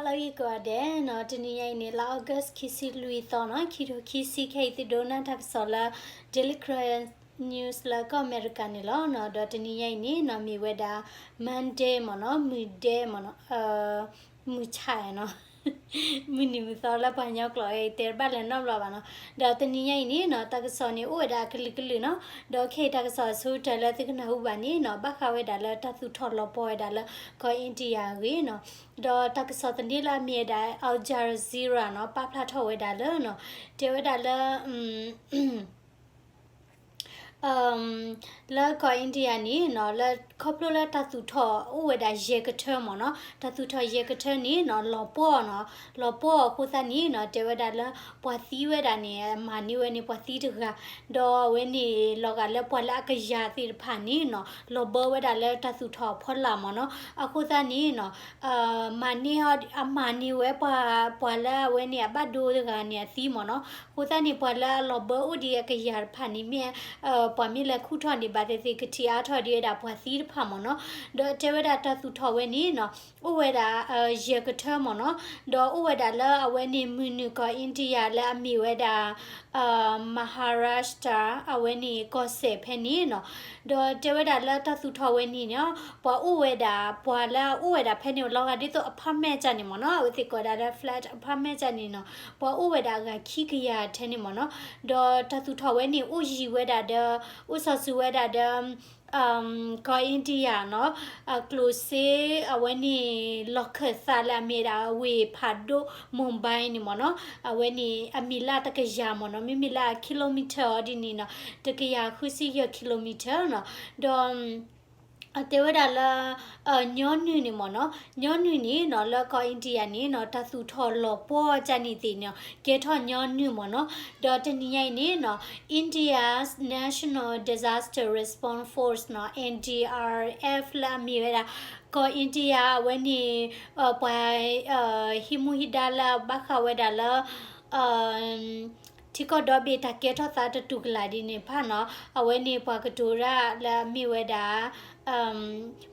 ဟါလၢအဂ့ၤကိးဂၤဒဲးနီၤ, တနံၤညါအံၤန့ၣ် လါ August ခံဆံလွံၢ်သီနီၤ, ခံထိခံဆံခဲအံၤ သုဒိကနၣ်တၢ်ကစီၣ်လၢ Daily Karen News လၢကီၢ်အမဲရကၤန့ၣ်လီၤနီၤ. ဒီးတနံၤညါအံၤန့ၣ်နီၤ မ့ၢ်ဝဲဒၣ် Monday မ့ၢ်နီၤ, မုၢ်ဒဲမ့ၢ်နီၤ, မုၢ်ဆါနီၤ မုၢ်နံၤမုၢ်သီလၢပှၤကညီကျိာ်အံၤ တဲတဘၣ်လၢၤနီတဘျီဘၣ်နီၤ. ဒီးတနံၤညါအံၤန့ၣ်နီၤ တၢ်ကစီၣ်န့ၣ် အိၣ်ဝဲဒၣ်အကလုာ်ကလုာ်နီၤ. ဒီးခဲအံၤတၢ်ကစီၣ်အဆိကတၢၢ်လၢသုကနၢ်ဟူဘၣ်န့ၣ်နီၤ ဘၣ်ဃးဝဲဒၣ်လၢတၢ်သူၣ်ထီၣ်လီၤပှီၢ်ဝဲဒၣ်လၢ ကီၢ် India အဂ့ၢ်နီၤ. ဒီးတၢ်ကစီၣ်သန့လၢအမ့ၢ်ဝဲဒၣ် Al Jazeera နီၤ ပာ်ဖျါထီၣ်ဝဲဒၣ်လၢနီၤ, တဲဝဲဒၣ်လၢ လၢကီၢ် India န့ၣ်နီၤ လၢခီဖျိလၢတၢ်သူၣ်ထီၣ်အိၣ်ဝဲဒၣ်ယဲၢ်ကထၢမ့ၢ်နီၤ, တၢ်သူၣ်ထီၣ်ယဲၢ်ကထၢန့ၣ်နီၤ လီၤပှီၢ်နီၤ, လီၤပှီၢ်အဃိသတးန့ၣ်နီၤ တဲဝဲဒၣ်လၢ ပှၤသံဝဲဒၣ်န့ၣ် မၤန့ၢ်ဝဲန့ၣ်ပှၤသံတဂၤ, ဒီးအဝဲန့ၣ်လီၤဂာ်လၢပှၤလၢအကယၤသ့ၣ်တဖၣ်န့ၣ်နီၤ လီၤဘၢဝဲဒၣ်လၢတၢ်သူၣ်ထီၣ်အဖီလာ်မ့ၢ်နီၤ. အဃိသတးန့ၣ်နီၤ မၤန့ၢ် အမၤန့ၢ်ဝဲပှၤ ပှၤလၢအဝဲန့ၣ်အဘၣ်ဒိတဂၤန့ၣ်အသံမ့ၢ်နီၤ. အဃိသတးန့ၣ် ပှၤလၢအလီၤဘၢအိၣ်ဒံးအကယၤတဖၣ်န့ၣ် မ့ၢ် ပှၤမ့ၢ်လဲၤခူၣ်ထီၣ်န့ၣ် ဘၣ်သ့ၣ်သ့ၣ် ကထံၣ်အါထီၣ်ဒံးဝဲဒၣ်ပှၤသံတဖၣ်မ့ၢ်နီၤ. ဒီးတဲဝဲဒၣ်တၢ်သူၣ်ထီၣ်ဝဲန့ၣ်နီၤ အိၣ်ဝဲဒၣ် ယဲၢ်ကထၢမ့ၢ်နီၤ. ဒီးအိၣ်ဝဲဒၣ်လၢအဝဲန့ၣ် မုၢ်နုာ်ကီၢ် India လၢအမ့ၢ်ဝဲဒၣ် Maharashtra အဝဲန့ၣ်ကီၢ်စဲၣ်ဖဲန့ၣ်နီၤ. ဒီးတဲဝဲဒၣ်လၢတၢ်သူၣ်ထီၣ်ဝဲန့ၣ်နီၤ ပှၤအိၣ်ဝဲဒၣ် ပှၤလၢအအိၣ်ဝဲဒၣ်ဖဲန့ၣ် လီၤဂာ်ဒ်သိး apartment ကၢ်န့ၣ်မ့ၢ်နီၤ, အဝဲသ့ၣ်ကိးဒၣ်လၢ flat apartment ကၢ်န့ၣ်နီၤ, ပှၤအိၣ်ဝဲဒၣ်အဂၤခံကယၤထဲန့ၣ်မ့ၢ်နီၤ. ဒီးတၢ်သူၣ်ထီၣ်ဝဲန့ၣ် အိၣ်ယံၤဝဲဒၣ်ဒီး အိၣ်စီၤစုၤဝဲဒၣ်ဒီး ကီၢ် India နီၤ, အကျိၣ်စ့အဝဲန့ၣ် လီၢ်ခၢၣ်သးလၢအမ့ၢ်ဒၣ်ဝ့ၢ်ဖးဒိၣ် Mumbai န့ၣ်မ့ၢ်နီၤ, အဝဲန့ၣ်အမံၤလၢတကယၤမ့ၢ်နီၤ, မ့မ့ၢ်လၢအ kilometer အီၤဒ်န့ၣ်နီၤ, တကယၤဃုဆံယဲၢ် kilometer နီၤ. ဒီး တဲဝဲဒၣ်လၢ ညီနုၢ်န့ၣ်မ့ၢ်နီၤ, ညီနုၢ်န့ၣ်နီၤ လၢကီၢ် India န့ၣ်နီၤ တၢ်သူၣ်ထီၣ်လီၤပှီၢ်ကၢ်န့ၣ်သ့ၣ်နီၤ ကဲထီၣ်ညီနုၢ်မ့ၢ်နီၤ. ဒီးတနံၤညါအံၤန့ၣ်နီၤ India's National Disaster Response Force နီၤ NDRF လၢအမ့ၢ်ဝဲဒၣ် ကီၢ် India အဝဲန့ၣ် ပှၤ ဟံးမူဟံးဒါလၢအဘၣ်ဃးဝဲဒၣ်လၢ ထံကီၢ်ဒီဘ့ၣ်တၢ်ကဲထီၣ်သးတတူၢ်ကလာ်ဒ်န့ၣ်တဖၣ်နီၤ, အဝဲန့ၣ်ပှၤကတိၤတၢ်လၢအမ့ၢ်ဝဲဒၣ်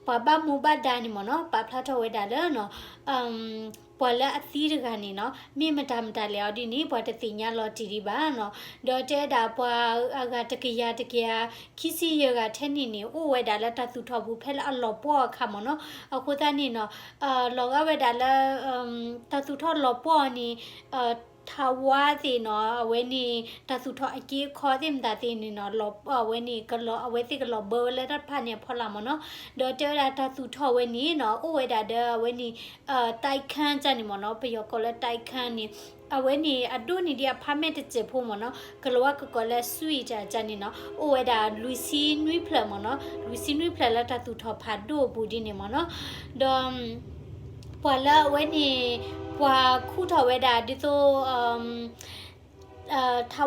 ပှၤဘၣ်မူဘၣ်ဒါန့ၣ်မ့ၢ်နီၤ ပာ်ဖျါထီၣ်ဝဲဒၣ်လၢနီၤ ပှၤလၢအသံတဂၤန့ၣ်နီၤ မ့ၢ်မတၤမတၤလဲၣ်အီၤဒ်န့ၣ် ပှၤတသ့ၣ်ညါလီၤတံၢ်ဒံးဘၣ်နီၤ. ဒီးတဲဝဲဒၣ်ပှၤအဂၤတကယၤတကယၤ ခံဆံယဲၢ်ဂၤထဲန့ၣ်န့ၣ် အိၣ်ဝဲဒၣ်လၢတၢ်သူၣ်ထီၣ်ပူၤဖဲလၢအလီၤပှီၢ်အခါမ့ၢ်နီၤ. အဃိသတးန့ၣ်နီၤ လီၤဂာ်ဝဲဒၣ်လၢ တၢ်သူၣ်ထီၣ်လီၤပှီၢ်န့ၣ် ထးဝါသ့ၣ်နီၤ အဝဲန့ၣ် တၢ်သူၣ်ထီၣ်အက့အခီသ့ၣ်မတၤသ့ၣ်န့ၣ်နီၤ အဝဲန့ၣ် အဝဲသ့ၣ်ကလီၤဘၢဝဲလၢတၢ်တဖၣ်န့ၣ်အဖီလာ်မ့ၢ်နီၤ. ဒီးတဲဝဲဒၣ်တၢ်သူၣ်ထီၣ်ဝဲန့ၣ်နီၤ အိၣ်ဝဲဒၣ်ဒီးအဝဲန့ၣ် တၢ်ခၢၣ်ကၢ်န့ၣ်မ့ၢ်နီၤ ပယီၤကိးလၢတၢ်ခၢၣ်န့ၣ် အဝဲန့ၣ်အဒိၣ်န့ၢ်ဒံး apartment တစဲးဖိမ့ၢ်နီၤ ကလီၤဝါကကိးလၢ suite ကၢ်န့ၣ်နီၤ အိၣ်ဝဲဒၣ်လွံၢ်ဆံနွံဖျၢၣ်မ့ၢ်နီၤ လွံၢ်ဆံနွံဖျၢၣ်လၢတၢ်သူၣ်ထီၣ်ဖးဒိၣ်အပူၤဒ်န့ၣ်မ့ၢ်နီၤ. ဒီး ပှၤလၢအဝဲန့ၣ် ပှၤခူၣ်ထီၣ်ဝဲဒၣ်ဒ်သိး ထး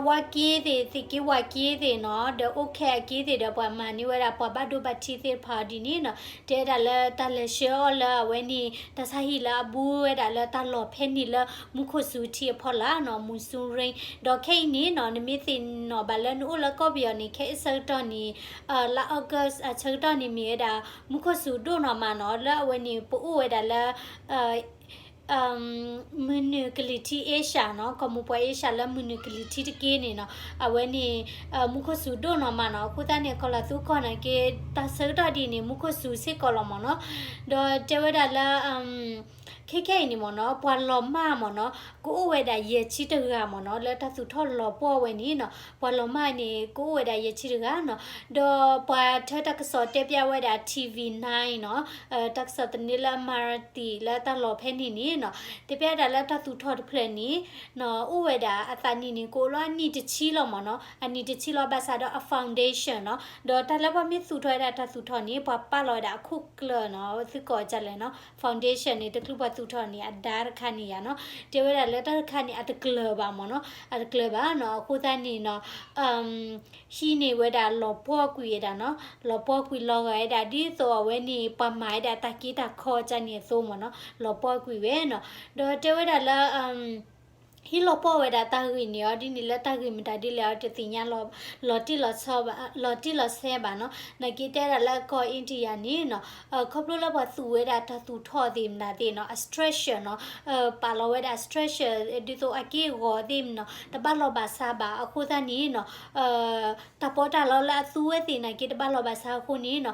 ဝါက့သ့ၣ် သ့ၣ်က့ဝၣ်က့သ့ၣ်နီၤ ဒီးအိၣ်ခဲအက့သ့ၣ်ဒီး ပှၤမၤန့ၢ်ဝဲဒၣ်ပှၤဘၣ်ဒိဘၣ်ထံးသ့ၣ်တဖၣ်အီၤဒ်န့ၣ်နီၤ တဲဒၣ်လၢတၢ်လဲၤဆှၢအီၤလၢအဝဲန့ၣ် တၢ်ဆါဟံၣ်လၢအဘူးဝဲဒၣ်လၢတၢ်လီၢ်ဖဲန့ၣ်လၢမူခိၣ်စူၤထံအဖီလာ်နီၤ monsoon rain ဒီးခဲအံၤန့ၣ်နီၤ နမ့ၢ်သ့ၣ်နီၣ်ဘၣ်လၢနအိၣ်လၢကီၢ်ပယီၤန့ၣ် ခဲအံၤဆၢကတီၢ်န့ၣ် လါ August အဆၢကတီၢ်န့ၣ်မ့ၢ်ဝဲဒၣ် မူခိၣ်စူၤဒိၣ်နီၢ်မးနီၤ လၢအဝဲန့ၣ် ပအိၣ်ဝဲဒၣ်လၢ မုၢ်နုာ်ကလံၤထံး Asia နီၤ ကီၢ်မိၢ်ပှၢ် Asia လၢမုၢ်နုာ်ကလံၤထံးတက့ၢ်န့ၣ်နီၤ အဝဲန့ၣ် မူခိၣ်စူၤဒိၣ်နီၢ်မးနီၤ အဃိသတးန့ၣ် ကီၢ်လၤသူကီၢ်န့ၣ်က့ တၢ်ဆၢကတီၢ်ဒ်န့ၣ် မူခိၣ်စူၤစ့ၢ်ကီးလီၤမးနီၤ ဒီးတဲဝဲဒၣ်လၢ ခဲခဲအံၤန့ၣ်မ့ၢ်နီၤ ပှၤလီၤမၢ်မ့ၢ်နီၤ ကအိၣ်ဝဲဒၣ်ယဲၢ်ဆံတဂၤမ့ၢ်နီၤ လၢတၢ်သူၣ်ထီၣ်လီၤပှီၢ်ဝဲန့ၣ်နီၤ ပှၤလီၤမၢ်န့ၣ် ကအိၣ်ဝဲဒၣ်ယဲၢ်ဆံတဂၤနီၤ ဒီးပှၤထၢတၢ်ကစီၣ်တဲပျးဝဲဒၣ် ထံၣ်ဝံၣ်နါနီၤ တၢ်ကစီၣ်သန့လၢအမၤရတံၢ်လၢတၢ်လီၢ်ဖဲန့ၣ်န့ၣ်နီၤ တဲပျးဝဲဒၣ်လၢတၢ်သူၣ်ထီၣ်တဖျၢၣ်န့ၣ် အိၣ်ဝဲဒၣ်အသးနံၣ်န့ၣ် ကအိၣ်လီၤအနံၣ်တဆံလီၤမ့ၢ်နီၤ အနံၣ်တဆံလီၤ ဘၣ်ဆၣ်ဒီးအ foundation နီၤ ဒီးတၢ်လၢပှၤမ့ၢ်သူၣ်ထီၣ်ဝဲဒၣ်တၢ်သူၣ်ထီၣ်န့ၣ် ပှၤပာ်လီၤဝဲဒၣ်အခိၣ်ကျၢၢ်နီၤ သုကိးဒ်လဲၣ်နီၤ foundation န့ၣ် တချုးပှၤသူၣ်ထီၣ်န့ၣ် အဒါတခါန့ၣ်ယါနီၤ တဲဝဲဒၣ်လၢတၢ်တခါန့ၣ် အတကျၢၤဘၣ်မ့ၢ်နီၤ အတကျၢၤဘၣ်နီၤ အဃိသတးန့ၣ်နီၤ ဟံးန့ၢ်ဝဲဒၣ်လီၤပှီၢ်ကွံာ်ဝဲဒၣ်နီၤ လီၤပှီၢ်ကွံာ်လီၤဂာ်ဝဲဒၣ် ဒ်သိးအဝဲန့ၣ် ပှၤမၤဝဲဒၣ်တၢ်က့တၢ်ခီကၢ်န့ၣ်အသိးမ့ၢ်နီၤ လီၤပှီၢ်ကွံာ်ဝဲနီၤ ဒီးတဲဝဲဒၣ်လၢ ဟ့ၣ်လီၤပှီၢ်ဝဲဒၣ်တၢ်ဂ့ၢ်န့ၣ်အီၤ ဒ်န့ၣ်လၢတၢ်ဂ့ၢ်မတၤဒ်လဲၣ်အီၤ တသ့ၣ်ညါလီၤ, လီၤတံၢ်လီၤဆဲးဘၣ်, လီၤတံၢ်လီၤဆဲးဘၣ်နီၤ. နာ်က့တဲဒၣ်လၢကီၢ် India န့ၣ်နီၤ, ခီဖျိလၢပှၤသူၣ်ဝဲဒၣ်တၢ်သူၣ်ထီၣ်သ့ၣ်မတၤသ့ၣ်နီၤ, အ structure နီၤ, ပာ်လီၤဝဲဒၣ် structure ဒ်သိးအက့ၢ်အဂီၤသ့ၣ်နီၤ, တဘၣ်လီၢ်ဘၣ်စးဘၣ်အဃိသတးန့ၣ်နီၤ, တၢ်ပီးတၢ်လီလၢအသူဝဲသ့ၣ်နာ်က့တဘၣ်လီၢ်ဘၣ်စးအဃိန့ၣ်နီၤ,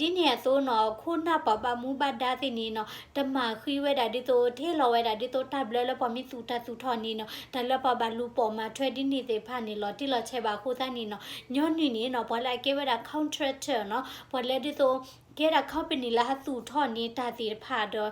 ဒ်န့ၣ်အသိးနီၤ ခိၣ်နၢ်ပှၤဘၣ်မူဘၣ်ဒါသ့ၣ်န့ၣ်နီၤ, တမၤဃံဝဲဒၣ်ဒ်သိး တဟ့ၣ်လီၤဝဲဒၣ်ဒ်သိးတၢ်ဘျၢလၢပှၤမ့ၢ်သူၣ်တၢ်သူၣ်ထီၣ်န့ၣ်နီၤ, တၢ်လၢပှၤဘၣ်လူၤပိာ်မၤထွဲဒ်န့ၣ်သ့ၣ်တဖၣ်န့ၣ် လီၤတံၢ်လီၤဆဲးဘၣ်အဃိသတးန့ၣ်နီၤ, ညီနုၢ်န့ၣ်နီၤ ပှၤလၢအကဲဝဲဒၣ် contractor နီၤ, ပှၤလၢဒ်သိး ကဲဒၣ် company လၢဟးသူၣ်ထီၣ်န့ၢ်တၢ်သ့ၣ်တဖၣ်ဒီး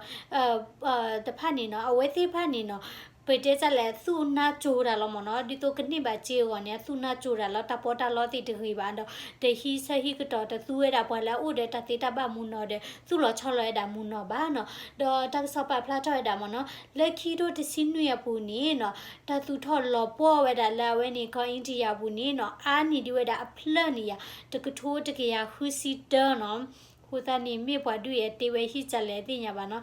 တဖၣ်န့ၣ်နီၤ, အဝဲသ့ၣ်တဖၣ်န့ၣ်နီၤ, ပတဲတၢ်လဲၣ် သူၣ်နၢ်ကၠိတၢ်လီၤမ့ၢ်နီၤ, ဒ်သိးကန့ၢ်ဘၣ်စ့အဂီၢ်န့ၣ် အသူၣ်နၢ်ကၠိတၢ်လၢတၢ်ပီးတၢ်လီသ့ၣ်တဂ့ၤဘၣ်ဒီး တဟံးဆၢဟံးကတီၢ် တသူဝဲဒၣ်ပှၤလၢအအိၣ်ဒီးတၢ်သ့တၢ်ဘၣ်မုၢ်နီၢ်ဒီး သူၣ်လီၤဆီလီၤဝဲဒၣ်မုၢ်နီၢ်ဘၣ်နီၤ, ဒီးတၢ်ကစီၣ်ပာ်ဖျါထီၣ်ဝဲဒၣ်မ့ၢ်နီၤ, လၢခံထိတဆံနွံအပူၤန့ၣ်နီၤ, တၢ်သူၣ်ထီၣ်လီၤပှီၢ်ဝဲဒၣ်လၢအဝဲန့ၣ် ကီၢ် India အပူၤန့ၣ်နီၤ, အါန့ၢ်ဒံးဝဲဒၣ်အဖျၢၣ်န့ၣ်ယၤ တကထိတကယၤဃုဆံတၢနီၤ, အဃိသတးန့ၣ် မ့ၢ်ပှၤဒုးယဲတ့ဝဲဟံၣ်ကလဲၣ်သ့ၣ်ညါဘၣ်နီၤ,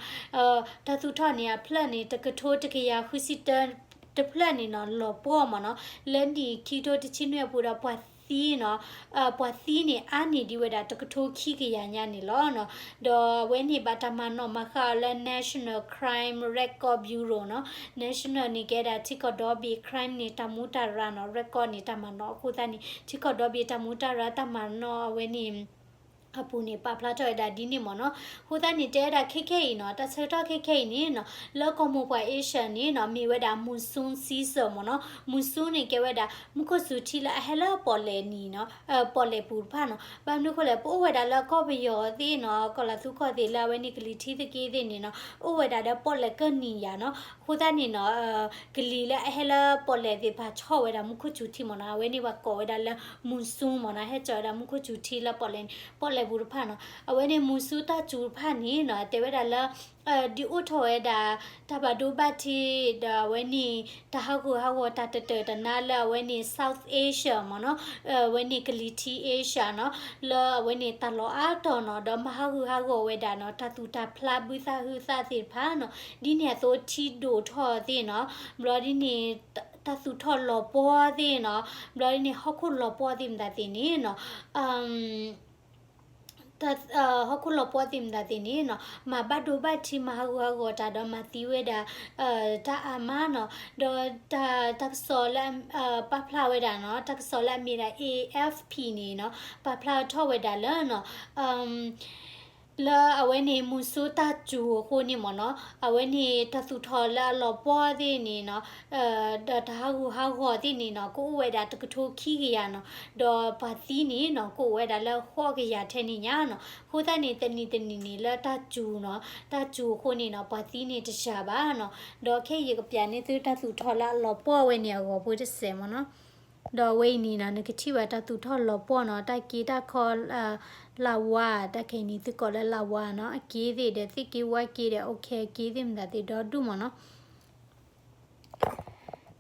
တၢ်သူၣ်ထီၣ်န့ၣ်အဖျၢၣ်န့ၣ် တကထိတကယၤဃုဆံတၢ တဖျၢၣ်န့ၣ်နီၤ လီၤပှီၢ်မ့ၢ်နီၤ, လၢနံၣ်ခံကထိတဆံနွံအပူၤဒီးပှၤသံနီၤ, ပှၤသံန့ၣ် အါန့ၢ်ဒံးဝဲဒၣ်တကထိခံကယၤညါန့ၣ်လီၤနီၤ, ဒီးအဝဲန့ၣ်ဘၣ်တၢ်မၤနီၣ်မၤဃါအီၤလၢ National Crime Record Bureau နီၤ, National န့ၣ်ကဲဒၣ်ထံကီၢ်ဒီဘ့ၣ် crime န့ၣ် တၢ်မူတၢ်ရၢ်နီၤ, record န့ၣ် တၢ်မၤနီၣ်အဃိသတးန့ၣ် ထံကီၢ်ဒီဘ့ၣ်တၢ်မူတၢ်ရၢ်တၢ်မၤနီၣ်အဝဲန့ၣ် အပူၤန့ၣ် ပာ်ဖျါထီၣ်ဝဲဒၣ်ဒ်န့ၣ်မ့ၢ်နီၤ, အဃိသတးန့ၣ် တဲဝဲဒၣ်ခဲခဲအံၤနီၤ, တၢ်ဆၢကတီၢ်ခဲခဲအံၤန့ၣ်နီၤ, လၢကီၢ်မိၢ်ပှၢ် Asia န့ၣ်နီၤ မ့ၢ်ဝဲဒၣ် monsoon season မ့ၢ်နီၤ, monsoon န့ၣ် ကဲဝဲဒၣ် မူခိၣ်စူၤထံလၢအဟဲလၢပီၣ်လဲၣ်နံၤ ပီၣ်လဲၣ်ပူၤတဖၣ်နီၤ, ဘၣ်မနုၤဃိလဲၣ် ပအိၣ်ဝဲဒၣ်လၢကီၢ်ပယီၤသ့ၣ်နီၤ, ကီၢ်လၤသူကီၢ်သ့ၣ်လၢအဝဲန့ၣ်ကလံၤထံသက့သ့ၣ်န့ၣ်နီၤ, အိၣ်ဝဲဒၣ်ဒီးပီၣ်လဲၣ်ကၢၢ်နံၤယၤနီၤ, အဃိသတးန့ၣ်နီၤ, ကလံၤလၢအဟဲလၢပီၣ်လဲၣ်သ့ၣ်တဖၣ်ဆီၣ်ဝဲဒၣ်မူခိၣ်စူၤထံမ့ၢ်နီၤ, အဝဲန့ၣ်ပှၤကိးဝဲဒၣ်လၢ monsoon မ့ၢ်နီၤ, ဟဲကၠီၤဝဲဒၣ်မူခိၣ်စူၤထံလၢပီၣ်လဲၣ်, ပီၣ်လဲၣ်ပူၤတဖၣ်နီၤ, အဝဲန့ၣ် monsoon တၢ်စူၤတဖၣ်န့ၣ်နီၤ တဲဝဲဒၣ်လၢ ဒုးအိၣ်ထီၣ်ဝဲဒၣ် တၢ်ဘၣ်ဒိဘၣ်ထံး ဒီးအဝဲန့ၣ် တၢ်ဟးဂူာ်ဟးဂီၤတၢ်တတၢာ်တနါလၢအဝဲန့ၣ် South Asia မ့ၢ်နီၤ, အဝဲန့ၣ်ကလံၤထံ Asia နီၤ, လၢအဝဲန့ၣ်တၢ်လီၢ်အါတီၢ်နီၤ, ဒီးမၤဟးဂူာ်ဟးဂီၤဝဲဒၣ်နီၤ, တၢ်သူၣ်တၢ်ဖျါဘုသၣ်ဟုသၣ်သ့ၣ်တဖၣ်နီၤ, ဒ်န့ၣ်အသိးထံဒိၣ်ထီၣ်သ့ၣ်နီၤ, ဘျီဒ်န့ၣ် တၢ်သူၣ်ထီၣ်လီၤပှီၢ်သ့ၣ်နီၤ, ဘျီဒ်န့ၣ် ဟီၣ်ခိၣ်လီၤပှီၢ်သ့ၣ်မတၤသ့ၣ်န့ၣ်နီၤ ဟီၣ်ခိၣ်လီၤပှီၢ်သ့ၣ်မတၤသ့ၣ်န့ၣ်နီၤ, မၤဘၣ်ဒိဘၣ်ထံး မၤဟးဂူာ်ဟးဂီၤတၢ်ဒီးမၤသံဝဲဒၣ် တၢ်အါမးနီၤ, ဒီးတၢ်ကစီၣ်လၢ ပာ်ဖျါဝဲဒၣ်နီၤ, တၢ်ကစီၣ်လၢအမ့ၢ်ဒၣ် AFP န့ၣ်နီၤ, ပာ်ဖျါထီၣ်ဝဲဒၣ်လၢနီၤ လၢအဝဲန့ၣ် မုၢ်ဆူတၢ်စူၤအဃိန့ၣ်မ့ၢ်နီၤ, အဝဲန့ၣ်တၢ်သူၣ်ထီၣ်လၢအလီၤပှီၢ်သ့ၣ်န့ၣ်နီၤ, ဒီးတၢ်ဟးဂူာ်ဟးဂီၤသ့ၣ်န့ၣ်နီၤ, ကအိၣ်ဝဲဒၣ်တကထိခံကယၤနီၤ, ဒီးပှၤသံန့ၣ်နီၤ, ကအိၣ်ဝဲဒၣ်လၢဃိးကယၤထဲန့ၣ်ညါနီၤ, အဃိသတးန့ၣ် တနံၤတနံၤန့ၣ်လၢတၢ်စူၤနီၤ, တၢ်စူၤအဃိန့ၣ်နီၤ, ပှၤသံန့ၣ်တစှၤဘၣ်နီၤ, ဒီးခဲအံၤယကပျးန့ၢ်သုတၢ်သူၣ်ထီၣ်လၢအလီၤပှီၢ်ဝဲန့ၣ်အဂီၢ်ဖိတစဲးမ့ၢ်နီၤ. ဒီးအဝဲအံၤန့ၣ်နီၤ, နကထံၣ်ဘၣ်တၢ်သူၣ်ထီၣ်လီၤပှီၢ်နီၤ, တၢ်က့တၢ်ခီ လၢ်ဝါ, တၢ်ခဲအံၤန့ၣ် သုကိးလၢလၢ်ဝါနီၤ, အက့သ့ၣ်ဒီး သ့ၣ်က့ဝါက့ဒီး အိၣ်ခဲအက့သ့ၣ်မတၤသ့ၣ်ဒီဒူၣ်မ့ၢ်နီၤ.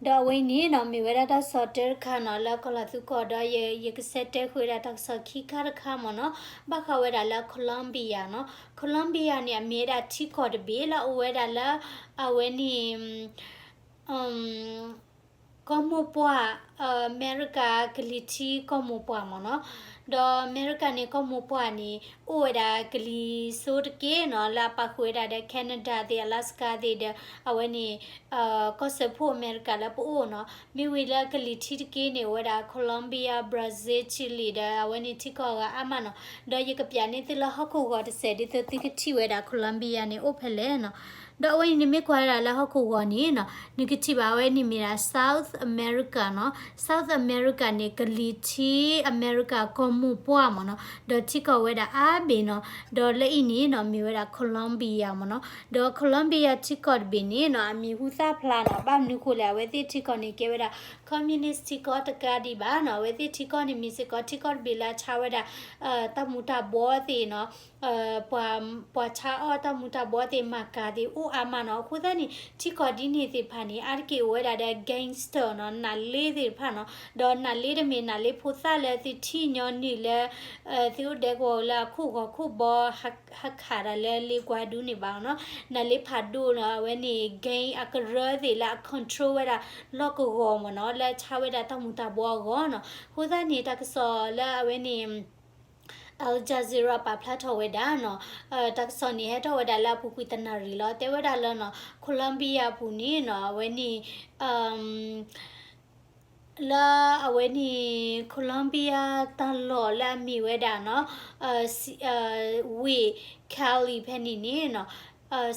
ဒီးအဝဲအံၤန့ၣ်နီၤ, မ့ၢ်ဝဲဒၣ်တၢ်ကစီၣ်တၢတခါနီၤ, လၢကီၢ်လၤသူကီၢ်ဒီး ယကစဲတဲဃုာ်ဝဲဒၣ်တၢ်ကစီၣ်ခံခါတခါမ့ၢ်နီၤ, ဘၣ်ဃးဝဲဒၣ်လၢ Colombia နီၤ, Colombia န့ၣ် အမ့ၢ်ဝဲဒၣ်ထံကီၢ်တဘ့ၣ်လၢအအိၣ်ဝဲဒၣ်လၢ အဝဲန့ၣ် ကီၢ်မိၢ်ပှၢ်, အမဲရကၤကလံၤထံကီၢ်မိၢ်ပှၢ်မ့ၢ်နီၤ, ဒီးအမဲရကၤန့ၣ် ကီၢ်မိၢ်ပှၢ်န့ၣ် အိၣ်ဝဲဒၣ်ကလံၤစိတက့ၢ်နီၤ, လၢအပာ်ဃုာ်ဝဲဒၣ်ဒီး Canada သ့ၣ် Alaska သ့ၣ်ဒီး အဝဲန့ၣ် ကီၢ်စၢဖှိၣ်အမဲရကၤလၢပအိၣ်နီၤ, မ့ၢ်ဝံၤလၢကလံၤထံတက့ၢ်န့ၣ် အိၣ်ဝဲဒၣ် Colombia, Brazil, Chile ဒီးအဝဲန့ၣ်ထံကီၢ်အဂၤအါမးနီၤ, ဒီးယကပျးန့ၢ်သုလၢဟီၣ်ခိၣ်ဂီၤတစဲး ဒ်သိးသုကထံၣ်ဝဲဒၣ် Colombia န့ၣ် အိၣ်ဖဲလဲၣ်နီၤ. ဒီးအဝဲအံၤန့ၣ်မ့ၢ်ကွၢ်ဝဲဒၣ်လၢဟီၣ်ခိၣ်ဂီၤန့ၣ်နီၤ, နကထံၣ်ဘၣ်အဝဲန့ၣ်မ့ၢ်ဒၣ် South America နီၤ, South America န့ၣ် ကလံၤထံအမဲရကၤကီၢ်မိၢ်ပှၢ်မ့ၢ်နီၤ, ဒီးထံကီၢ်ဝဲဒၣ်အါဘ့ၣ်နီၤ, ဒီးလၢအံၤန့ၣ်နီၤ မ့ၢ်ဝဲဒၣ် Colombia မ့ၢ်နီၤ, ဒီး Colombia ထံကီၢ်တဘ့ၣ်န့ၣ်နီၤ အမံၤဟူသၣ်ဖျါနီၤ, ဘၣ်မနုၤဃိလဲၣ် အဝဲသ့ၣ်ထံကီၢ်န့ၣ် ကဲဝဲဒၣ် communist ထံကီၢ်တကးဒံးဘၣ်နီၤ, အဝဲသ့ၣ်ထံကီၢ်န့ၣ်မ့ၢ်စ့ၢ်ကီးထံကီၢ်တဘ့ၣ်လၢအဆါဝဲဒၣ် တၢ်မူၤတၢ်ဘှီသ့ၣ်နီၤ, ပှၤဆါအီၣ်တၢ်မူၤတၢ်ဘှီသ့ၣ် မၤကၤသ့ၣ် အါမးနီၤ. အဃိသတးန့ၣ် ထံကီၢ်ဒ်န့ၣ်သ့ၣ်တဖၣ်န့ၣ် အါတက့ၢ်အိၣ်ဝဲဒၣ်ဒီး gangster နီၤ, နးလ့သ့ၣ်တဖၣ်နီၤ. ဒီးနးလ့တမ့ၢ်နးလ့ဖိသၣ်လၢသုထံၣ်ညီနုၢ်လၢ သုအိၣ်ဒဲကဝီၤလၢအခိၣ်ဂီၤခိၣ်ဘီ ဟးခးတၢ်လၢလ့ကွၢ်ဒူန့ၣ်ဘၣ်နီၤ. နးလ့ဖးဒိၣ်နီၤ, အဝဲန့ၣ် gang အကရၢသ့ၣ်လၢအ control ဝဲဒၣ်လီၢ်ကဝီၤမ့ၢ်နီၤ, လၢအဆါဝဲဒၣ်တၢ်မူၤတၢ်ဘှီအဂီၢ်နီၤ. အဃိသတးန့ၣ် တၢ်ကစီၣ်လၢအဝဲန့ၣ် Al Jazeera ပာ်ဖျါထီၣ်ဝဲဒၣ်နီၤ, တၢ်ကစီၣ်န့ၣ် ဟဲထီၣ်ဝဲဒၣ်လၢအပူၤကွံာ်တနၣ်ရံၣ်လီၤ. တဲဝဲဒၣ်လၢနီၤ Colombia အပူၤန့ၣ်နီၤ, အဝဲန့ၣ် လၢအဝဲန့ၣ် Colombia တၢ်လီၢ်လၢအမ့ၢ်ဝဲဒၣ်နီၤ ဝ့ၢ် Cali ဖဲန့ၣ်န့ၣ်နီၤ,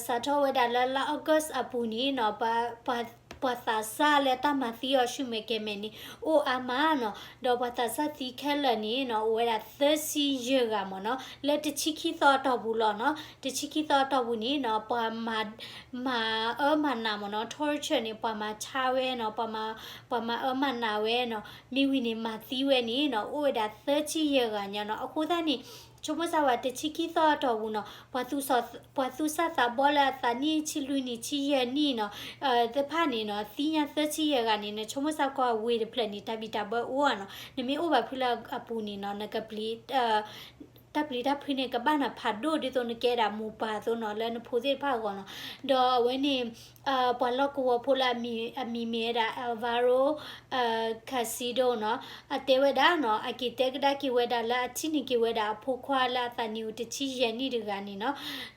စးထီၣ်ဝဲဒၣ်လၢလါ August အပူၤန့ၣ်နီၤ, ပှၤသးစၢ်လၢတၢ်မၤသံအီၤဆူမဲာ်ကဲၤမဲာ်န့ၣ် အိၣ်အါမးနီၤ. ဒီးပှၤသးစၢ်သံခဲလၢာ်န့ၣ်နီၤ အိၣ်ဝဲဒၣ်သၢဆံယဲၢ်ဂၤမ့ၢ်နီၤ, လၢတဆံခံသီအတီၢ်ပူၤလီၤနီၤ. တဆံခံသီအတီၢ်ပူၤန့ၣ်နီၤ ပှၤမၤ မၤအၢမၤနးမ့ၢ်နီၤ, torture န့ၣ် ပှၤမၤဆါဝဲနီၤ, ပှၤမၤအၢမၤနးဝဲနီၤ, မ့ၢ်ဝံၤန့ၣ် မၤသံဝဲန့ၣ်နီၤ အိၣ်ဝဲဒၣ်သၢဆံယဲၢ်ဂၤညါနီၤ. အဃိသတးန့ၣ် ဆိကမိၣ်စၢ်ဝဲတဆံခံသီအတီၢ်ပူၤနီၤ, ပှၤသူၣ်စၢ်သးဘီလၢအသးနံၣ်ဆံလွံၢ်နံၣ် ဆံယဲၢ်နံၣ်နီၤ သ့ၣ်တဖၣ်န့ၣ်နီၤ သံညါသၢဆံယဲၢ်ဂၤန့ၣ် နဆိကမိၣ်စၢ်ကီၢ်ဝ့ၢ်တဖျၢၣ်န့ၣ် တၢ်ဘံၣ်တၢ်ဘၢအိၣ်ဧါနီၤ. နမ့ၢ်အိၣ်ဘၣ်ဖုလၢအပူၤန့ၣ်နီၤ နကပျံၤ တၢ်ပျံၤတၢ်ဖုးန့ၣ် ကဘၣ်နၤဖးဒိၣ်ဒ်သိးနကဲဒၣ်မိၢ်ပၢ်အသိးနီၤ လၢနဖိသ့ၣ်တဖၣ်အဂီၢ်နီၤ. ဒီးအဝဲန့ၣ် ပှၤလီၢ်ကဝီၤဖိလၢအမံၤမ့ၢ်ဝဲဒၣ် Alvaro Castillo နီၤ, အတဲဝဲဒၣ်နီၤ အက့ၤတဲကဒါက့ၤဝဲဒၣ်လၢအထံၣ်န့ၢ်က့ၤ ဝဲဒၣ်အဖိခွါလၢအသးနံၣ်အိၣ်တဆံယဲၢ်နံၣ်တဂၤန့ၣ်နီၤ,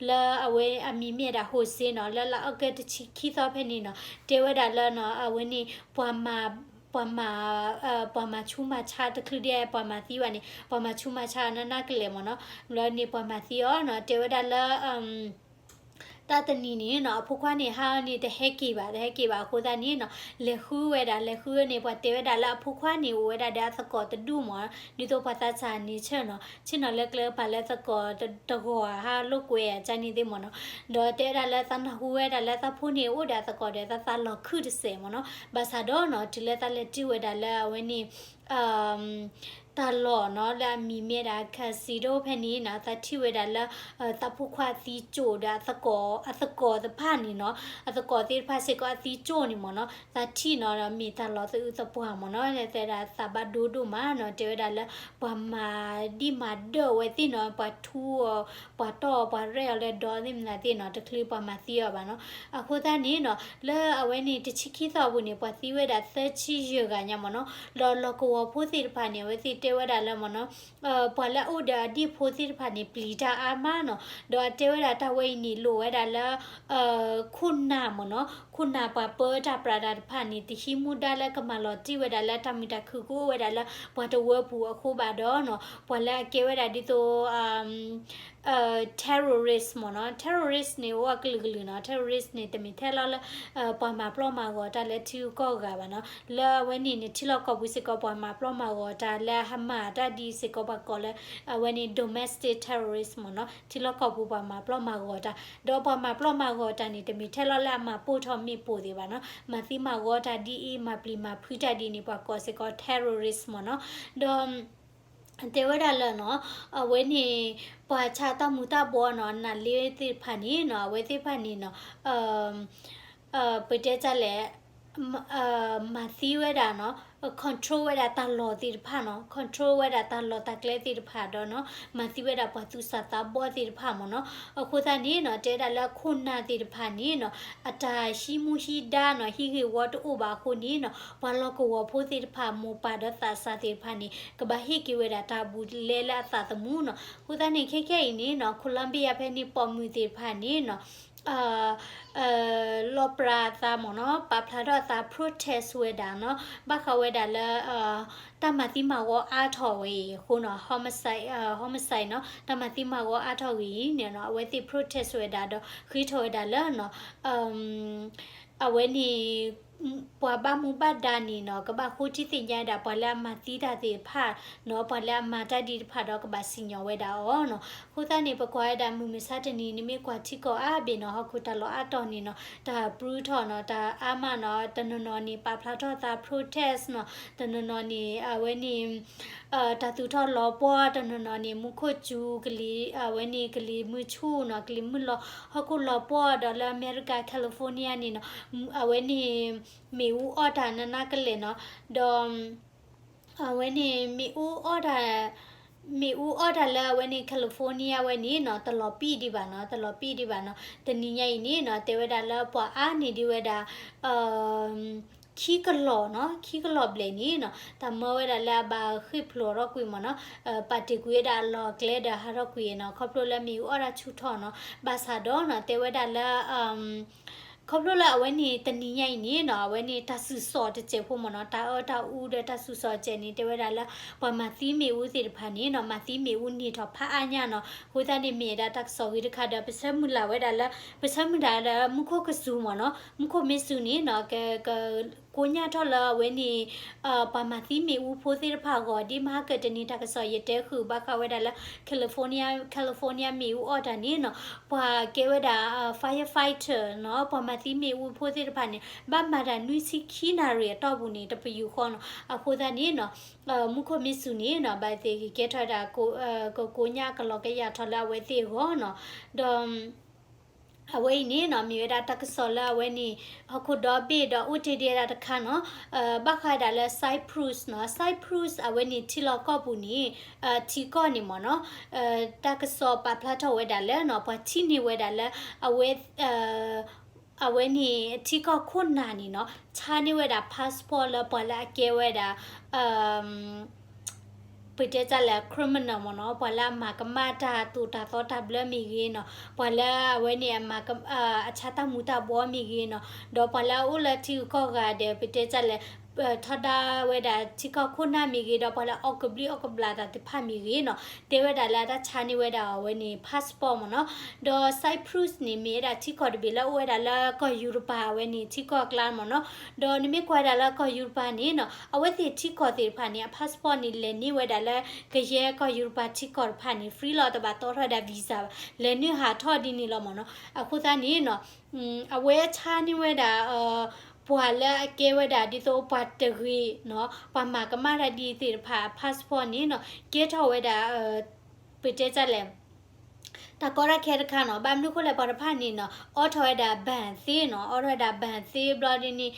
လၢအဝဲအမံၤမ့ၢ်ဝဲဒၣ် Jose နီၤ, လၢလါ August တဆံခံသီဖဲန့ၣ်နီၤ, တဲဝဲဒၣ်လၢနီၤ အဝဲန့ၣ် ပှၤမၤ ပှၤမၤ ပှၤမၤဆူးမၤဆါတချုးဒံး ပှၤမၤသံဘၣ်န့ၣ် ပှၤမၤဆူးမၤဆါနးနးကလဲာ်မ့ၢ်နီၤ, လၢန့ၣ်ပှၤမၤသံအီၤနီၤ, တဲဝဲဒၣ်လၢ တၢ်တနံၤန့ၣ်နီၤ အဖိခွါန့ၣ် ဟါအီၤန့ၣ် တဟဲက့ၤဘၣ် တဟဲက့ၤဘၣ်အဃိသတးန့ၣ်နီၤ လဲၤဃုဝဲဒၣ် လဲၤဃုန့ၣ် ပှၤတဲဝဲဒၣ်လၢအဖိခွါန့ၣ် အိၣ်ဝဲဒၣ်ဒီးအသကိးတဒူၣ်မ့ၢ်နီၤ, ဒ်သိးပှၤသးစၢ်န့ၣ်ဆၢနီၤ ဆ့ၣ်နီၤလၢကျဲကပၤလၢသကိးတဂီၤဧါ ဟးလိာ်ကွဲဧါ ကန့ၣ်သ့ၣ်မ့ၢ်နီၤ, ဒီးတဲဝဲဒၣ်လၢသးနၢ်ဟူဝဲဒၣ်လၢသးဖိန့ၣ် အိၣ်ဒီးအသကိးဒီးသးသးလီၤခုၣ်တစဲးမ့ၢ်နီၤ, ဘၣ်ဆၣ်ဒီးနီၤ တုၤလၢသးလဲၤတ့ၢ်ဝဲဒၣ်လၢအဝဲန့ၣ် တၢ်လီၢ်နီၤ လၢအမံၤမ့ၢ်ဒၣ် Castillo ဖဲန့ၣ်နီၤ သးထံၣ်ဝဲဒၣ်လၢ သးဖိခွါသံကၠိၣ်ဒီး အသကိးသ့ၣ်တဖၣ်န့ၣ်နီၤ အသကိးသ့ၣ်တဖၣ်စ့ၢ်ကီးအသံကၠိၣ်န့ၣ်မ့ၢ်နီၤ သးထံၣ်နီၤ မ့ၢ်တၢ်လီၤသးအုးသးပှၢ်မ့ၢ်နီၤ တဲဒၣ်သးဘၣ်ဒိဒိၣ်မးနီၤ တဲဝဲဒၣ်လၢ ပှၤမၤဒံၣ်မၤဒၢၣ်အဝဲသ့ၣ်နီၤ ပှၤထူအီၤ ပှၤတီၢ်အီၤ ပှၤရဲၣ်အီၤလၢဒီသ့ၣ်မနုၤသ့ၣ်နီၤ တချုးပှၤမၤသံအီၤဘၣ်နီၤ အဃိသတးန့ၣ်နီၤ လၢအဝဲန့ၣ် တဆံခံသီအပူၤန့ၣ် ပှၤသံဝဲဒၣ်သၢဆံယဲၢ်ဂၤညါမ့ၢ်နီၤ ဒီးလီၢ်ကဝီၤဖိသ့ၣ်တဖၣ်န့ၣ် အဝဲသ့ၣ်တဲဝဲဒၣ်လၢမ့ၢ်နီၤ ပှၤလၢအအိၣ်ဒီးအဒံၣ်ဖိသ့ၣ်တဖၣ်န့ၣ် ပျံၤတၢ်အါမးနီၤ ဒီးအတဲဝဲဒၣ်တၢ်ဝဲအံၤန့ၣ် လိၣ်ဝဲဒၣ်လၢ ခိၣ်နၢ်မ့ၢ်နီၤ ခိၣ်နၢ်ပှၤပၢတၢ်ပြးတၢ်တဖၣ်န့ၣ် တဟံးမူဒါလၢကမၤလီၤတံၢ်ဝဲဒၣ်လၢတၢ်မုာ်တၢ်ခုၣ်ကအိၣ်ဝဲဒၣ်လၢပှၤတဝၢပူၤအဃိဘၣ်ဒီးနီၤ ပှၤလၢအကဲဝဲဒၣ်ဒ်သိး terrorist မ့ၢ်နီၤ terrorist န့ၣ် အိၣ်အကလုာ်ကလုာ်နီၤ terrorist န့ၣ် တမ့ၢ်ထဲလီၤလၢ ပှၤမၤပျီမၤဂီၤတၢ်လၢထံဂုၤကီၢ်ဂၤဘၣ်နီၤ လၢအဝဲန့ၣ်န့ၣ် ထံလီၢ်ကီၢ်ပူၤစ့ၢ်ကီး ပှၤမၤပျီမၤဂီၤတၢ်လၢအဟးမၤတၢ်ဒ်စ့ၢ်ကီး ပှၤကိးလၢ အဝဲန့ၣ် domestic terrorist မ့ၢ်နီၤ ထံလီၢ်ကီၢ်ပူၤပှၤမၤပျီမၤဂီၤတၢ် ဒီးပှၤမၤပျီမၤဂီၤတၢ်န့ၣ် တမ့ၢ်ထဲလီၤလၢအမၤပိၢ်ထီၣ်မ့ၣ်ပိၢ်သ့ၣ်ဘၣ်နီၤ မၤသံမၤဂီၤတၢ်ဒ်အံၤ မၤပျံၤမၤဖုးတၢ်ဒ်န့ၣ် ပှၤကိးစ့ၢ်ကီး terrorist မ့ၢ်နီၤ ဒီး တဲဝဲဒၣ်လၢနီၤ အဝဲန့ၣ် ပှၤဆါတၢ်မူၤတၢ်ဘှီနီၤ နးလ့သ့ၣ်တဖၣ်န့ၣ်နီၤ အဝဲသ့ၣ်တဖၣ်န့ၣ်နီၤ ပတဲတၢ်လဲၣ် မၤသံဝဲဒၣ်နီၤ control ဝဲဒၣ်တၢ်လီၢ်သ့ၣ်တဖၣ်နီၤ control ဝဲဒၣ်တၢ်လီၢ်တၢ်ကျဲသ့ၣ်တဖၣ်ဒီးနီၤ မၤသံဝဲဒၣ်ပှၤသူၣ်စၢ်သးဘီသ့ၣ်တဖၣ်မ့ၢ်နီၤ အဃိသတးန့ၣ်နီၤ တဲဝဲဒၣ်လၢခိၣ်နၢ်သ့ၣ်တဖၣ်န့ၣ်နီၤ အတၢ်ဟံးမူဟံးဒါနီၤ ဟံးဂ့ၢ်ဝီတအိၣ်ဘၣ်အဃိန့ၣ်နီၤ ပှၤလီၢ်ကဝီၤဖိသ့ၣ်တဖၣ် မိၢ်ပၢ်ဒီးသးစၢ်သ့ၣ်တဖၣ်န့ၣ် ကဘၣ်ဟ့ၣ်က့ၤဝဲဒၣ်တၢ်ဘူးလဲလၢအသးသမူနီၤ အဃိသတးန့ၣ် ခဲခဲအံၤန့ၣ်နီၤ Colombia ဖဲန့ၣ်ပိာ်မုၣ်သ့ၣ်တဖၣ်န့ၣ်နီၤ လီၤပြးအသးမ့ၢ်နီၤ ပာ်ဖျါထီၣ်အသး protest ဝဲဒၣ်နီၤ ဘၣ်ဃးဝဲဒၣ်လၢ တၢ်မၤသံမၤဂီၤအါထီၣ်ဝဲအံၤအဃိနီၤ homicide နီၤ တၢ်မၤသံမၤဂီၤအါထီၣ်ဝဲအံၤန့ၣ်နီၤ အဝဲသ့ၣ် protest ဝဲဒၣ်ဒီး ဃ့ထီၣ်ဝဲဒၣ်လၢနီၤ အဝဲန့ၣ် ပှၤဘၣ်မူဘၣ်ဒါန့ၣ်နီၤ ကဘၣ်ဃိထံသ့ၣ်ညါဝဲဒၣ် ပှၤလၢအမၤသံတၢ်သ့ၣ်တဖၣ်နီၤ, ပှၤလၢအမၤတၢ်ဒ်တဖၣ်ဒီးကဘၣ်စံၣ်ညီၣ်ဝဲဒၣ်အီၤနီၤ. အဃိသတးန့ၣ် ပကွၢ်ဝဲဒၣ်မုၢ်မဆါတနံၤ နမ့ၢ်ကွၢ်ထံကီၢ်အါဘ့ၣ်နီၤ ဟီၣ်ခိၣ်တၢ်လီၢ်အါတီၢ်န့ၣ်နီၤ တၢ်ပြူထီၣ်နီၤ တၢ်အါမးနီၤ တနီၤနီၤန့ၣ် ပာ်ဖျါထီၣ်သး protest နီၤ, တနီၤနီၤန့ၣ် အဝဲန့ၣ် တၢ်သူၣ်ထီၣ်လီၤပှီၢ် တနီၤနီၤန့ၣ် မူခိၣ်စူၤ ကလံၤ အဝဲန့ၣ် ကလံၤမုၢ်ဆူၣ်နီၤ ကလံၤမုၢ်လီၤ ဟီၣ်ခိၣ်လီၤပှီၢ်ဒီးလၢအမဲရကၤ California န့ၣ်နီၤ အဝဲန့ၣ် မ့ၣ်အူအီၣ်တၢ်နးနးကလဲာ်နီၤ ဒီး အဝဲန့ၣ် မ့ၣ်အူအီၣ်တၢ် မ့ၣ်အူအီၣ်တၢ်လၢအဝဲန့ၣ် California ဝဲန့ၣ်နီၤ တလီၤပံၣ်ဒံးဘၣ်နီၤ တလီၤပံၣ်ဒံးဘၣ်နီၤ တနံၤညါအံၤန့ၣ်နီၤ တဲဝဲဒၣ်လၢပှၤအါန့ၢ်ဒံးဝဲဒၣ် ခံကလီၢ်နီၤ ခံကလီၢ်ဘျဲၣ်န့ၣ်နီၤ တၢ်မၢဝဲဒၣ်လၢအဘၣ်ဃ့ၢ်ဖျိးထီၣ်ကွံာ်မ့ၢ်နီၤ ပာ်တ့ၢ်ကွံာ်ဝဲဒၣ်အလီၢ်အကျဲဒီးဟးထီၣ်ကွံာ်နီၤ ခီဖျိလၢမ့ၣ်အူအီၣ်တၢ်ဆူၣ်ထီၣ်နီၤ ဘၣ်ဆၣ်ဒီးနီၤ တဲဝဲဒၣ်လၢ ခီဖျိလၢအဝဲန့ၣ်တနံၤညါအံၤန့ၣ်နီၤ အဝဲန့ၣ်တၢ်စူၢ်စိးတစဲးဖိမ့ၢ်နီၤ တၢ်အၢတၢ်အူဒီးတၢ်စူၢ်စိးတစဲးန့ၣ် တဲဝဲဒၣ်လၢ ပှၤမၤသံမ့ၣ်အူသ့ၣ်တဖၣ်န့ၣ်နီၤ မၤသံမ့ၣ်အူန့ၢ်ထီၣ်ဖးအါညါနီၤ အဃိသတးန့ၣ် မ့ၢ်ဝဲဒၣ်တၢ်ကစီၣ်ဂ့ၤတခါဒီး ပဆၢမုၢ်လၢ်ဝဲဒၣ်လၢ ပဆၢမုၢ်လၢ်လၢမူခိၣ်ကစူၤမ့ၢ်နီၤ မူခိၣ်မ့ၢ်စူၤန့ၣ်နီၤ က ကကိညၢ်ထီၣ်လၢအဝဲန့ၣ် ပှၤမၤသံမ့ၣ်အူဖိသ့ၣ်တဖၣ်အဂီၢ် ဒ်မဟါကတနံၤတၢ်ကစီၣ်ယတဲဃုာ်ဘၣ်ဃးဝဲဒၣ်လၢ California California မ့ၣ်အူအီၣ်တၢ်န့ၣ်နီၤ ပှၤကဲဝဲဒၣ် firefighter နီၤ ပှၤမၤသံမ့ၣ်အူဖိသ့ၣ်တဖၣ်န့ၣ် ဘၣ်မၤတၢ်နွံဆံခံနၣ်ရံၣ်အတီၢ်ပူၤန့ၣ် တပယူာ်ဃီနီၤ အဃိသတးန့ၣ်နီၤ မူခိၣ်မ့ၢ်စူၤန့ၣ်နီၤ ဘၣ်သ့ၣ်ကကဲထီၣ်ဝဲဒၣ် ကကိညၢ်ကလီၤကယာ်ထီၣ်လၢအဝဲသ့ၣ်အဂီၢ်နီၤ ဒီး အဝဲအံၤန့ၣ်နီၤ မ့ၢ်ဝဲဒၣ်တၢ်ကစီၣ်လၢအဝဲန့ၣ် ဟီၣ်ခိၣ်ဒီဘ့ၣ်ဒီးအိၣ်တ့ၢ်ဒံးဝဲဒၣ်တခါနီၤ ဘၣ်ဃးဝဲဒၣ်လၢ Cyprus နီၤ Cyprus အဝဲန့ၣ်ထံလီၢ်ကီၢ်ပူၤန့ၣ် ထံကီၢ်န့ၣ်မ့ၢ်နီၤ တၢ်ကစီၣ်ပာ်ဖျါထီၣ်ဝဲဒၣ်လၢနီၤ ပှၤထံၣ်န့ၢ်ဝဲဒၣ်လၢ အဝဲ အဝဲန့ၣ်ထံကီၢ်ခိၣ်နၢ်န့ၣ်နီၤ ဆါန့ၢ်ဝဲဒၣ် passport လၢပှၤလၢအကဲဝဲဒၣ် ပတဲတၢ်လဲၣ် criminal မ့ၢ်နီၤ ပှၤလၢအမၤကမၣ်တၢ်သိၣ်တၢ်သီတၢ်ဘျၢမ့ၢ်ဂ့ၤနီၤ ပှၤလၢအဝဲန့ၣ် အဆါတၢ်မူၤတၢ်ဘှီမ့ၢ်ဂ့ၤနီၤ ဒီးပှၤလၢအအိၣ်လၢထံဂုၤကီၢ်ဂၤဒီး ပတဲတၢ်လဲၣ် ထီဒါဝဲဒၣ်ထံကီၢ်ခိၣ်နၢ်မ့ၢ်ဂ့ၤ ဒီးပှၤလၢအအီၣ်ကဘျံးအီၣ်ကဘျၣ်တၢ်သ့ၣ်တဖၣ်မ့ၢ်ဂ့ၤနီၤ တဲဝဲဒၣ်လၢအတၢ်ဆါန့ၢ်ဝဲဒၣ်အဝဲန့ၣ် passport မ့ၢ်နီၤ ဒီး Cyprus န့ၣ် မ့ၢ်ဝဲဒၣ်ထံကီၢ်တဘ့ၣ်လၢအိၣ်ဝဲဒၣ်လၢကီၢ်ယူရပၤအဝဲန့ၣ် ထံကီၢ်အကျါမ့ၢ်နီၤ ဒီးနမ့ၢ်ကွၢ်ဒၣ်လၢကီၢ်ယူရပၤန့ၣ်နီၤ အဝဲသ့ၣ်ထံကီၢ်သ့ၣ်တဖၣ်န့ၣ် အ passport န့ၣ် လဲၤန့ၢ်ဝဲဒၣ်လၢ ကယဲၢ်ကီၢ်ယူရပၤထံကီၢ်တဖၣ်န့ၣ် free လီၤ တဘၣ်တီထီၣ်ဝဲဒၣ် visa ဘၣ် လဲၤန့ၢ်ဟးထီၣ်ဒ်န့ၣ်လီၤမ့ၢ်နီၤ အဃိသတးန့ၣ်နီၤ အဝဲဆါန့ၢ်ဝဲဒၣ် ပှၤလၢအကဲဝဲဒၣ်ဒ်သိးပှၤတဂ့ၤနီၤ ပှၤမၤကမၣ်တၢ်ဒ်သ့ၣ်တဖၣ် passport န့ၣ်နီၤ ကဲထီၣ်ဝဲဒၣ် ပတဲတၢ်လဲၣ် တၢ်ကီတၢ်ခဲတခါနီၤ ဘၣ်မနုၤဃိလဲၣ် ပှၤတဖၣ်န့ၣ်နီၤ အိးထီၣ်ဝဲဒၣ် ဘဏ် သ့နီၤ အိးထီၣ်ဝဲဒၣ် ဘဏ် သ့ဘျီဒ်န့ၣ်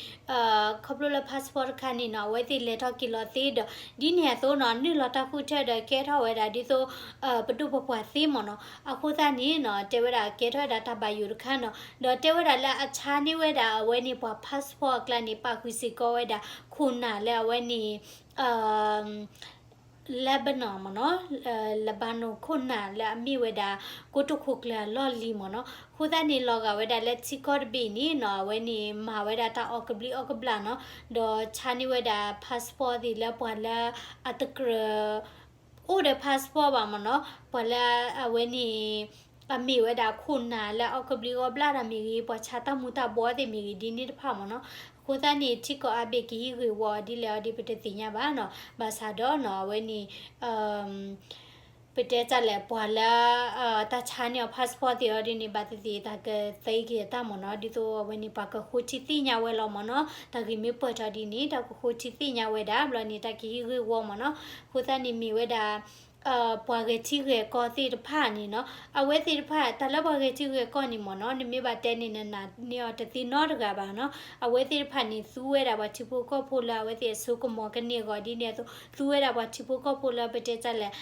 ခီဖျိလၢ passport တခါန့ၣ်နီၤ အဝဲသ့ၣ်လဲၤထီၣ်က့ၤလီၤသ့ဒီး ဒ်န့ၣ်အသိးနီၤ နုာ်လီၤတၢ်ဃုထၢဒီးကဲထီၣ်ဝဲဒၣ်ဒ်သိး ပဒိၣ်ပပှၢ်သ့မ့ၢ်နီၤ အဃိသတးန့ၣ်နီၤ တဲဝဲဒၣ်ကဲထီၣ်ဝဲဒၣ်တၢ်ဘၣ်ယိၣ်တခါနီၤ ဒီးတဲဝဲဒၣ်လၢအဆါန့ၢ်ဝဲဒၣ်အဝဲန့ၣ် ပှၤ passport အကျါန့ၣ် ပာ်ဃုာ်စ့ၢ်ကီးဝဲဒၣ် ခိၣ်နၢ်လၢအဝဲန့ၣ် Lebanon မ့ၢ်နီၤ Lebanon ခိၣ်နၢ်လၢအမ့ၢ်ဝဲဒၣ် ကိတိာ်ခိၣ်ကျၢၢ်အလီၢ်လံၤမ့ၢ်နီၤ အဃိသတးန့ၣ် လီၤဂာ်ဝဲဒၣ်လၢထံကီၢ်တဘ့ၣ်န့ၣ်နီၤ အဝဲန့ၣ်မၤဝဲဒၣ်တၢ်အီၣ်ကဘျံးအီၣ်ကဘျၣ်နီၤ ဒီးဆါန့ၢ်ဝဲဒၣ် passport သ့ၣ်လၢပှၤလၢအတကြၢး အိၣ်ဒီး passport ဘၣ်မ့ၢ်နီၤ ပှၤလၢအဝဲန့ၣ် အမ့ၢ်ဝဲဒၣ်ခိၣ်နၢ်လၢအီၣ်ကဘျံးအီၣ်ကဘျၣ်တၢ်မ့ၢ်ဂ့ၤ ပှၤဆါတၢ်မူၤတၢ်ဘှီသ့ၣ်မ့ၢ်ဂ့ၤ ဒ်န့ၣ်တဖၣ်မ့ၢ်နီၤ အဃိသတးန့ၣ် ထံကီၢ်အါဘ့ၣ်ကဟံးဂ့ၢ်ဝီအီၤဒ်လဲၣ်အီၤဒ်ပတသ့ၣ်ညါဘၣ်နီၤ ဘၣ်ဆၣ်ဒီးနီၤ အဝဲန့ၣ် ပတဲတၢ်လဲၣ် ပှၤလၢ တၢ်ဆါန့ၢ်အီၤ passport သ့ၣ်အီၤဒ်န့ၣ် ဘၣ်သ့ၣ်သ့ၣ် တၢ်ကသ့က့ၤအတၢ်မ့ၢ်နီၤ ဒ်သိးအဝဲန့ၣ် ပှၤကဃိထံသ့ၣ်ညါဝဲလီၤမ့ၢ်နီၤ တၢ်ဂ့ၢ်မ့ၢ်ပၢၢ်ထီၣ်ဒ်န့ၣ် တၢ်ကဃိထံသ့ၣ်ညါဝဲဒၣ် ဘျီန့ၣ် တၢ်ကဟံးဂ့ၢ်ဝီမ့ၢ်နီၤ အဃိသတးန့ၣ်မ့ၢ်ဝဲဒၣ် ပှၤဂဲၤထံဂဲၤကီၢ်သ့ၣ်တဖၣ်န့ၣ်နီၤ အဝဲသ့ၣ်တဖၣ် တၢ်လၢပှၤဂဲၤထံဂဲၤကီၢ်န့ၣ်မ့ၢ်နီၤ နမ့ၢ်ဘၣ်တဲန့ၣ် နနာ်န့ၢ်အီၤတသ့နီတဂၤဘၣ်နီၤ အဝဲသ့ၣ်တဖၣ်န့ၣ် သူဝဲဒၣ်ပှၤထံဖိကီၢ်ဖိလၢအဝဲသ့ၣ်အစိကမီၤကန့ၢ်အဂီၢ်ဒ်န့ၣ်အသိး သူဝဲဒၣ်ပှၤထံဖိကီၢ်ဖိလၢပတဲတၢ်လဲၣ်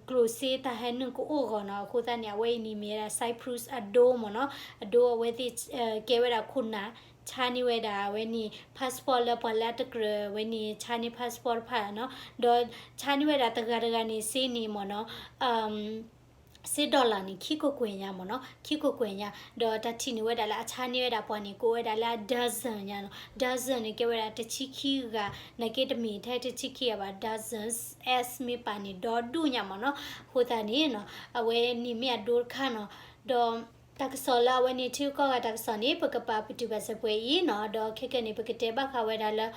ကျိၣ်စ့တၢ်ဟဲနုာ်ကအိၣ်အဂီၢ်နီၤ အဃိသတးန့ၣ် အဝဲအံၤန့ၣ်မ့ၢ်ဝဲဒၣ် Cyprus အဒိမ့ၢ်နီၤ အဒိအဝဲသ့ၣ် ကဲဝဲဒၣ်ခိၣ်နၢ် ဆါန့ၢ်ဝဲဒၣ်အဝဲန့ၣ် passport လၢပှၤလၢအတကြၢးဝဲန့ၣ် ဆါန့ၢ် passport တဖၣ်နီၤ ဒီးဆါန့ၢ်ဝဲဒၣ်တဂၤတဂၤန့ၣ်စ့န့ၣ်မ့ၢ်နီၤ စ့ dollar န့ၣ် ခံကကွဲၢ်ညါမ့ၢ်နီၤ ခံကကွဲၢ်ညါ ဒီးတၢ်ထံၣ်န့ၢ်ဝဲဒၣ်လၢအဆါန့ၢ်ဝဲဒၣ်ပှၤန့ၣ် ကိးဝဲဒၣ်လၢအ dozen ညါနီၤ dozen န့ၣ် ကဲဝဲဒၣ်တဆံခံဂၤ နာ်က့တမ့ၢ်ထဲတဆံခံဂၤဘၣ် dozen S မ့ၢ်ပာ်န့ၣ် ဒီဒူၣ်ညါမ့ၢ်နီၤ အဃိသတးန့ၣ်နီၤ အဝဲန့ၣ်မ့ၢ်အဒိတခါနီၤ ဒီး တၢ်ကစီၣ်လၢအဝဲန့ၣ် ထံဂုၤကီၢ်ဂၤတၢ်ကစီၣ်န့ၣ် ပကပာ်ပတုာ်ဘၣ်စဲးပှဲၤအံၤနီၤ, ဒီးခဲကနံၣ်န့ၣ် ပကတဲဘၣ်ဃးဝဲဒၣ်လၢ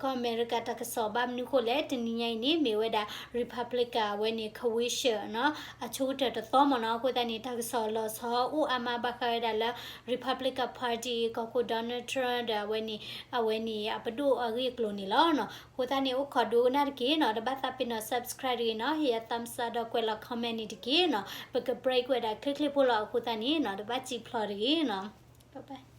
ကီၢ်အမဲရကၤတၢ်ကစီၣ်ဘၣ်မနုၤဃိလဲၣ်, တနံၤညါအံၤန့ၣ် မ့ၢ်ဝဲဒၣ် Republican အဝဲန့ၣ် convention နီၤ, အဆိကတၢၢ်တသီမ့ၢ်နီၤ, အဃိသတးန့ၣ် တၢ်ကစီၣ်လီၤဆီအိၣ်အါမးဘၣ်ဃးဝဲဒၣ်လၢ Republican Party ကီၢ်ခိၣ် Donald Trump ဒီးအဝဲန့ၣ် အဝဲန့ၣ်အပဒိၣ်အဂ့ၢ်အကျိၤန့ၣ်လီၤနီၤ. အဃိသတးန့ၣ် အိၣ်ခိးဒိကနၣ်တက့ၢ်နီၤ, တဘၣ်သးပ့ၤနီၣ် subscribe တဂ့ၤနီၤ, ဟ့ၣ်ယၤ thumbs up ဒီးကွဲးလီၤ comment န့ၣ်တက့ၢ်နီၤ, ပက break ဝဲဒၣ်ချ့ချ့ဖိလီၤ. အဃိသတးန့ၣ်နီၤ တဘၣ်စံးဖျိးတဂ့ၤနီၤ, bye bye.